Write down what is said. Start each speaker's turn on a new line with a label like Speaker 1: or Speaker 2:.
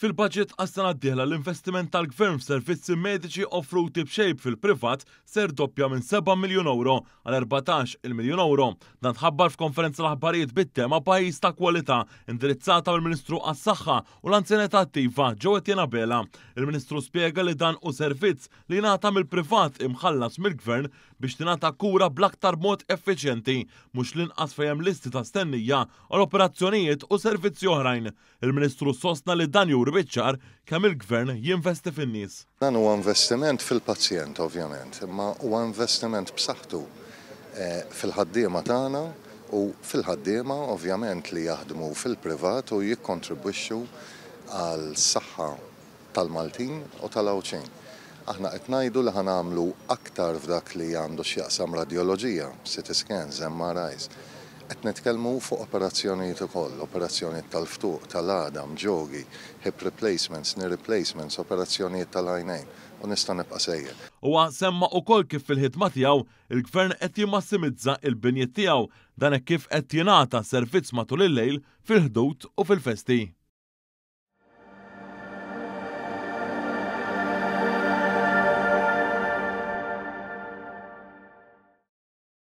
Speaker 1: Fil-budget għas-sena d-dieħla l-investiment tal-Gvern f'servizzi mediċi offruti b'xejn fil-privat ser doppja minn 7 miljun ewro għal 14 il miljun ewro. Dan tħabbar f'konferenza l-aħbarijiet bit-tema Pajjiż ta' Kwalità indirizzata mill-Ministru għas-Saħħa u l-Anzjanità Attiva Jo Etienne Abela. Il-Ministru spjega li dan hu servizz li jingħata mill-privat imħallas mill-Gvern biex tingħata kura bl-aktar mod effiċjenti, mhux l-inqas fejn hemm listi ta' stennija għal operazzjonijiet u servizzi oħrajn. Il-Ministru sostna li dan juri biċ-ċar kemm il-Gvern jinvesti fin-nies.
Speaker 2: Dan huwa investiment fil-pazjent ovvjament, imma huwa investiment b'saħħtu fil-ħaddiema tagħna u fil-ħaddiema ovvjament li jaħdmu fil-privat u jikkontribwixxu għal saħħa tal-Maltin u tal-Għawdxin. Aħna qed ngħidu li ħa nagħmlu aktar f'dak li għandu x'jaqsam radjoloġija, CT scans, MRIs. Qed nitkellmu fuq operazzjonijiet ukoll, operazzjonijiet tal-ftuq, tal-għadam, ġogi, hip replacements, knee replacements, operazzjonijiet tal-għajnejn u nista' nibqa' sejjer.
Speaker 1: Huwa semma ukoll kif fil-ħidma tiegħu, il-Gvern qed jimmassimizza il-binjiet tiegħu, dan hekk kif qed jingħata servizz matul il-lejl, fil-Ħdud u fil-festi.